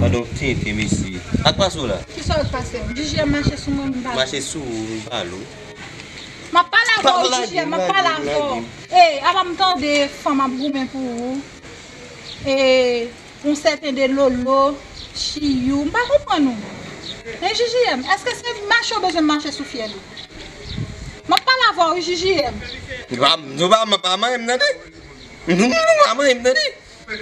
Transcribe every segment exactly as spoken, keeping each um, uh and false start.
Donk, tenten, mesye. Sa k pase w la? Kisa w pase? Jiji ap mache sou mwen, m pale. Mache sou ou, m pale w. M ap pale avè w, Jiji, m ap pale avè w. Ey, apa m tande fanm ap goumen pou ou. E, yon sèten de Lolo, Chiyou, m pa konprann ou. Men Jiji, èske se mache w bezwen mache sou fyèl ou? M ap pale avè w, wi, Jiji. Nou pa, nou pa, pa manyen m tande. Nou pa manyen m tande. Wè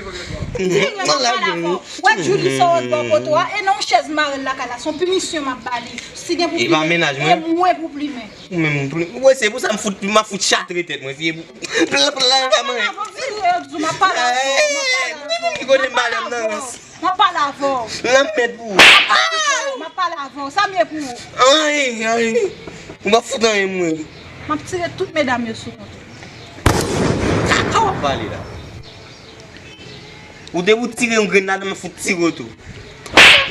Julie sot bò poto a, e nan yon chèz mare l lakay la, se yon pinisyon m ap ba li. Si gen pou plimen, e mwen pou plimen. Ou menm, ou plim-, wè, se pou sa m fout, m ap fout chatre tèt mwen, si e pou, plan, plan, e pa manyen. M ap pale avè w, m ap pale avè w, m ap pale avè w. Ki kote m pale m nan rans? M ap pale avè w. Lanmèd pou ou. M ap pale avè w, sa m ye pou ou? Ay, ay. Ou p ap fout anyen mwen. M ap tire tout medam yo sou kont ou. Sa w ap pale la? Ou te pou tire yon grenn ladan m fout tire w tou.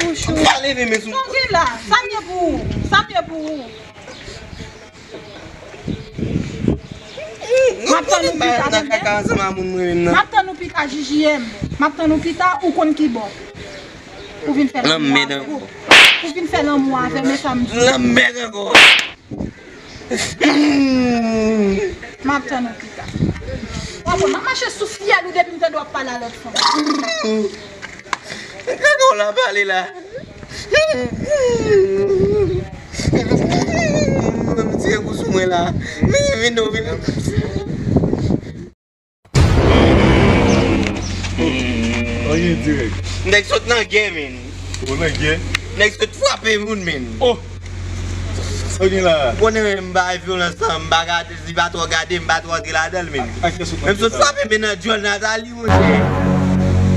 Ou pa leve men sou. Sa w gen la? Sa m ye pou ou? Sa m ye pou ou? M ap tann ou pita, tande? M ap tann ou pita, J J M. M ap tann ou pita, ou konn ki bò. Ou vin fè lanmou avè m. Ou vin fè lanmou avè m, e sa m di. Lanmèd ankò. M ap tann ou pita. W ap wè, m ap mache sou fyèl ou depi m tande w ap pale a lòt fanm. Kaka w la pale la. M tire kou sou mwen la. Vin, vin, vin. Anyen dirèk. Nèg sot nan gè, men. Ou nan gè? Nèg sot frape moun, men. Oh! Sa w gen la? Ou konnen, men, m pa bay vyolans lan, m pa gade, li pa twò gade, m pa twò antre ladan l, men. Men m sot frape, men nan djòl Nathalie, monchè.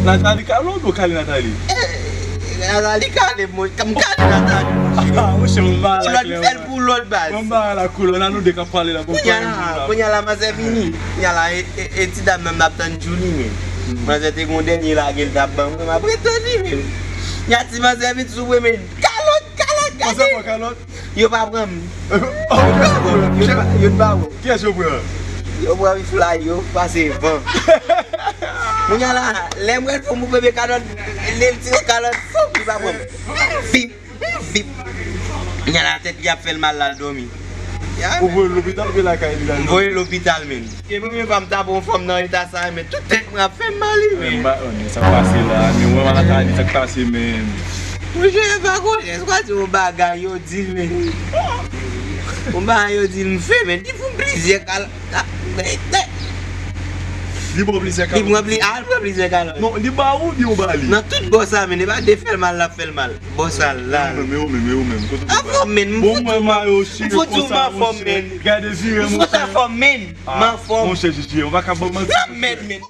Nathalie kale w oubyen w kale Nathalie? Eh, Nathalie kale m, m kale Nathalie, monchè. Ah, monchè, m ba la klè. Pou lòt, m fè l pou lòt baz. M ba la koulè, nan nou de k ap pale la, bon. Kounye a la, kounye a la, manzè vini. Kounye a la, e, e, e ti dam nan m t ap tann Julie, men. Manzè te gon dènye lage l t ap ban mwen, m ap ret tann li, men. Kounye a ti manzè vin sou mwen, men. Kalòt, kalòt, gade. Manzè pran kalòt? Yo pa pran m. Yo pa, yo pa, yo pa wè. Kiyès yo pran? Yo pran fly, yo pase van. Kounye a la, lè m wè l fè m ouvri kalòt, lè l tire kalòt, fou, li pa pran m. Vip, vip. Kounye a la tèt li ap fè l mal, l al dòmi. Ou voye l lopital oubyen lakay li l al dòmi? M voye l lopital, men. E premye fwa m tape yon fanm nan eta sa, men tout tèt mwen ap fè m mal, wi, men. Men m pa konn sa k pase la, men mwen Nathalie, sa k pase, men. Monchè, pa konnen, se kwa di yon bagay yo di l, men. Yon bagay yo di l m fè, men. Li fout plizyè kal-, a, men, men. Li pran plizyè kalòt. Li pran pli-, a, li pran plizyè kalòt. Non, li ba ou oubyen ou ba li? Nan tout bò sa, men, e pa de fè l mal, l ap fè l mal. Bò sa la. Men ou menm, men ou menm, men ou menm, kote ou ba li? Anfòm, men. Bon, mwen mayo chire konsa, monchè. Gade vire, monchè. M anfòm, men. M anfòm. Monchè, J J, ou pa ka ban m manti. Lanmèd, men.